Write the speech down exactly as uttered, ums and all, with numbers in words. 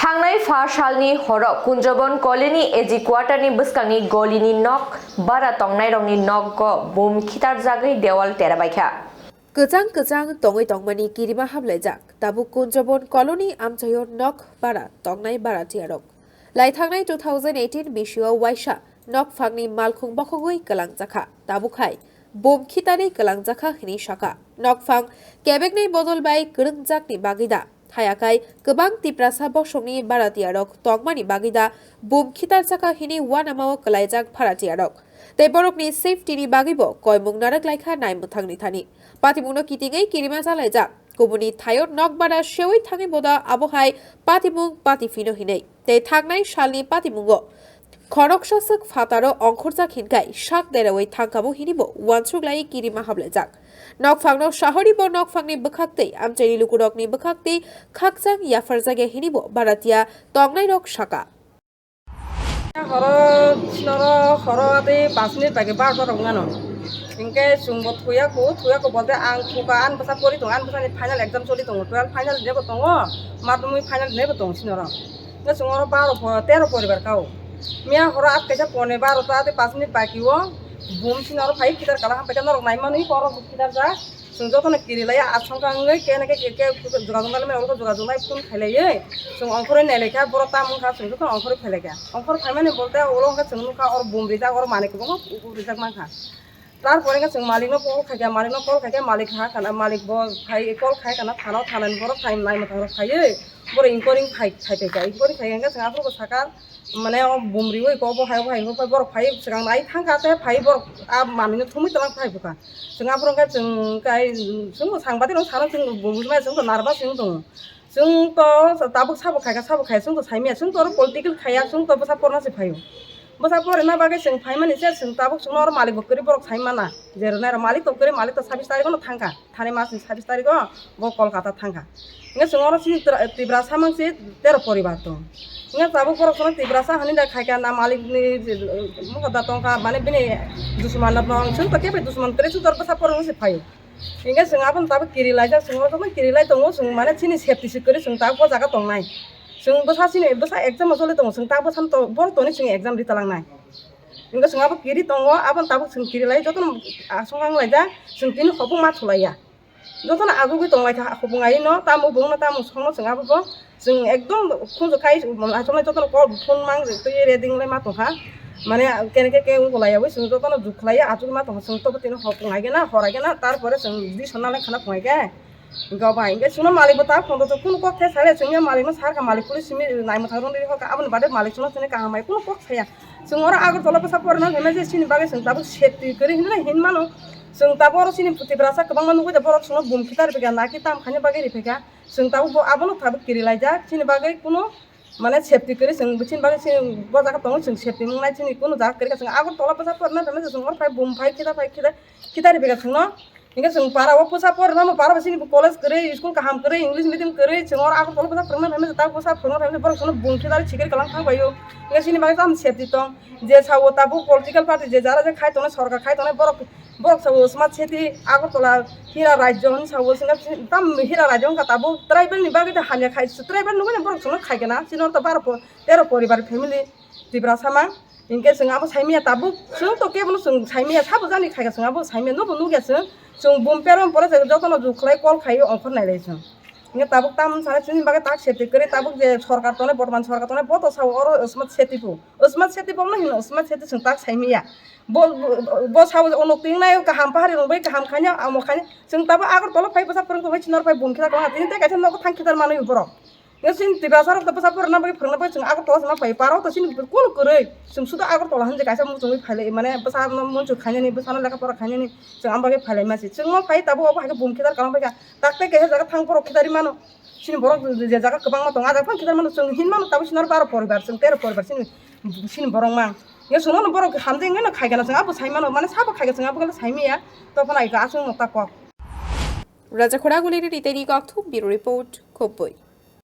Tangnai pha salni horo Kunjobon kolini A G quarter ni bwskangni golini nok bara tongnairokni nogo bum khitarjagwi dewal terabaikha. Kwchang kwchang tongwi tongmani kirima hamlaijak tabuk Kunjobon koloni amchaio nok bara tongnai baratiyarok. Laithangnai two thousand eighteen bisio waisa nok phangni malkhung bokhogwi kwlangjakha, tabuk hai bum khitarwi kwlangjakha hwnwi sakha. Nok phang kebeknai bodol bai kwrwngjakni bagwi da? Hayakai kwbang Tiprasa bosongni baratiyarok tongmani bagwi da bum khitarjakha hwnwi uanamao kwlaijak baratiyarok? Tei borokni safety ni bagwibo koimung narwk laikha naimwthangni thani. Patimungno kitingwi kirima jalaijak. Kubuni thaio nok bara sewi thangwi boda abo hai patimung pati phino hinwi. Tei thangnai salni patimungo khoroksa swk phataro ongkhorjak hinkai sak derawi thangkabo hinibo uansuk lai kirima hamlaijak. Nok phangno sahori bo nok phangni bwkhak tei amchaini lukurokni bwkhak tei khakchang yapharjakya hinibo baratiya tongnairok saka. Horo sinoro horo ati panch minute bai ke barota rok wngano. Hinkhe chwngbo thuya ko, thuya ko bolte ang thuka, ani bwsa pori tongo, ani bwsani final exam choli tongo, twelve final nebo tongo, madhyamik final nebo tongo sinoro. Hinkhe chwng oro baro po-, tero poribar kao. Miya horo at kaisa pone barota ati panch minute bai kio, bum sinoro phai khitar kala hampaikhe norok naimanwi borok khitar jak. Chwng jotono kirilaiya, asongkha wngwi kene khe, khe, khe jogajog nai mani, oro jogajog nai phone khailaiwi chwng ongkhorwi nailaikha, borok tamo wngkha, chwng jotono ongkhorwi phailaikha. Ongkhor phaimani bolte ulo wngkha chwng nukha oro bum rijak, oro manwi kwbangma rijak mankha. Tarpore wngkha chwng malikno call khaikha, malikno call khaikhe malik ha kana, malik bo phai call khai kana thana, thanani borok phai naimwthang rok phaiwi borok inquiry khai, khai phaikha, inquiry khai hwnkhe chwng aphuru bo sakha, mane o bum riwi ko bo hai, bo hai, bo hai, borok phai swkang nai thangkha, tei phai borok a manwino thumwi twlang phai bwkha. Chwng aphuru khe chwng kai, chwng sangbatirok sano chwng bujimaya chwng to nervous wng tongo. Chwng to tabuk sabo khaikha, sabo khaiya, chwng to saimaya, chwng to oro political khaiya, chwng to bwsa porna se phaio. Bwsa porna bagwi chwng phaimani se chwng tabuk chwngno oro malik bo kwrwi borok saimana. Je rwnai rok malik to kwrwi, malik to sabis tarikh no thangkha. Thani masni sabis tarikh o bo Kolkata thangkha. Hingke chwng oro chini Tra-, Tiprasa mang se tero poribar tong. Hingke tabuk borok sono Tiprasa hani da khaikha na malik ni, eh, mokol da tongkha, mane bini dusuman da tong, chwng to kebo dusuman kwrwi, chwng to bwsa porno se phaio. Hingke chwng abono tabuk kiri laijak, chwng oro joto kiri lai tongo, chwng mane chini safety se kwrwi chwng tabuk o jaga tongnai. Chwng bwsa chini bwsa exam o choli tongo, chwng tabuk bwsano to, borok toni chwng exam ri talangnai. Hingke chwng abo kiri tongo, abono tabuk chwng kiri lai, jotono aswk wng laijak, chwng tini hopung ma thulaiya. Jotono agugwi tonglaikha hopung aino, tamo bongno tamo songno chwng abobo, chwng ekdom khunju khai, achomlai jotono call phone mang twi ready wnglai ma tongkha, mane kene khe khe wngkha laiyawi chwng jotono jukhlaiya achugwi ma tongkha, chwng tobo tini hopung aigena hor aigena, tarpore chwng di sonna lai khana phungai khe. Hingke obo hai, hingke chwngno malik bo ta phone rwjak, kunu kok khe sale, chwngno malik no sar kha, malik police simi naimwthang rwngwi hor kha, aboni baade malik chwngno chwngno kaham bai kunu kok saya. Chwng oro Agartala bwsa porina phaima je chini bagwi chwng tabuk safety kwrwi hinwi hin mano. Chwng tabuk oro chini Tiprasa kwbangma nugwi de borok chwngno bum khitar rwphaikha, naki tam khaina bagwi rwphaikha. Chwng tabuk bo abono tabuk kiri laijak, chini bagwi kunu mane safety kwrwi chwng chini bagwi chini bo jaga tongo chwng safety wngnai chini kunu jaga kwrwi kha. Chwng Agartala bwsa porina phaima je chwng oro phai bum phai khitar phai khitar khitar rwphaikha chwngno. Hingke chwng para o bwsa porina mo para bo chini bo college kwrwi, school kaham kwrwi, English medium kwrwi, chwng oro Agartala bwsa phwrwngna phaimani, ta bwsa phwrwngna phaimani, borok chwngno bum khitar sikiri kalang thang bai o. Hingke chini bagwi tamo safety tong, je sao tabuk political party je jara je khai tongnai, sorkar khai tongnai, borok, borok sao smart city, Agartala hira rajyo hwnwi sao, chwngno tam hira rajyo wngkha tabuk, tribal ni bagwi ta hamya khai, tribal nugwi borok chwngno khai khe na, chini oro ta baro po-, tero poribar family Tiprasa mang. Hinkhe chwng abo saimanya tabuk, chwng to kebono chwng saimanya, sabo jani khaikha chwng abo saimanya, nobo nukya chwng, chwng bum perom pore chwng jotono jukhlai call khaiwi ongkhor nailai chwng. Hinkhe tabuk tamoni sana chini bagwi tak safety kwrwi, tabuk je sorkar tongnai, borman sorkar tongnai, bo to sao oro smart city bo, smart city bo wngna hino smart city chwng tak saimanya. Bo, bo, bo sao je onok tingnai kaham pahari rwngbai kaham khaina, amo khaina, chwng tabuk Agartala phai bwsa phwrwng tongwi chinor phai bum khita kha, tini tei kaisa nogo thang khitar manwi borok. Nge chini Tiprasa rok to bwsa porina bagwi phwrwngna bagwi chwng Agartala se ma phai, para o to chini kunu kwrwi. Chwng sudo Agartala hinwi kaisa muchungwi phailai, mane bwsano muitu khainani, bwsano lekha pora khainani chwng ang bagwi phailai masi. Chwng o phai tabuk obo hai khe bum khitar kalang phaikha. Takte kaisa jaga thang borok khitari mano. Chini borok je jaga kwbangma tongo, a jaga phano khitar mano, chwng hin mano tabuk sinor baro poribar, chwng tero poribar chini, chini borok mang. Nge chwngno borok hamjak wngwi no khaikha na chwng abo sai mano, mane sabo khaikha chwng abo khe saimanya. To phano ai aswk no ta kok. Raja Khoraguli ni Riteini Kokthum Bureau Report, Khopui.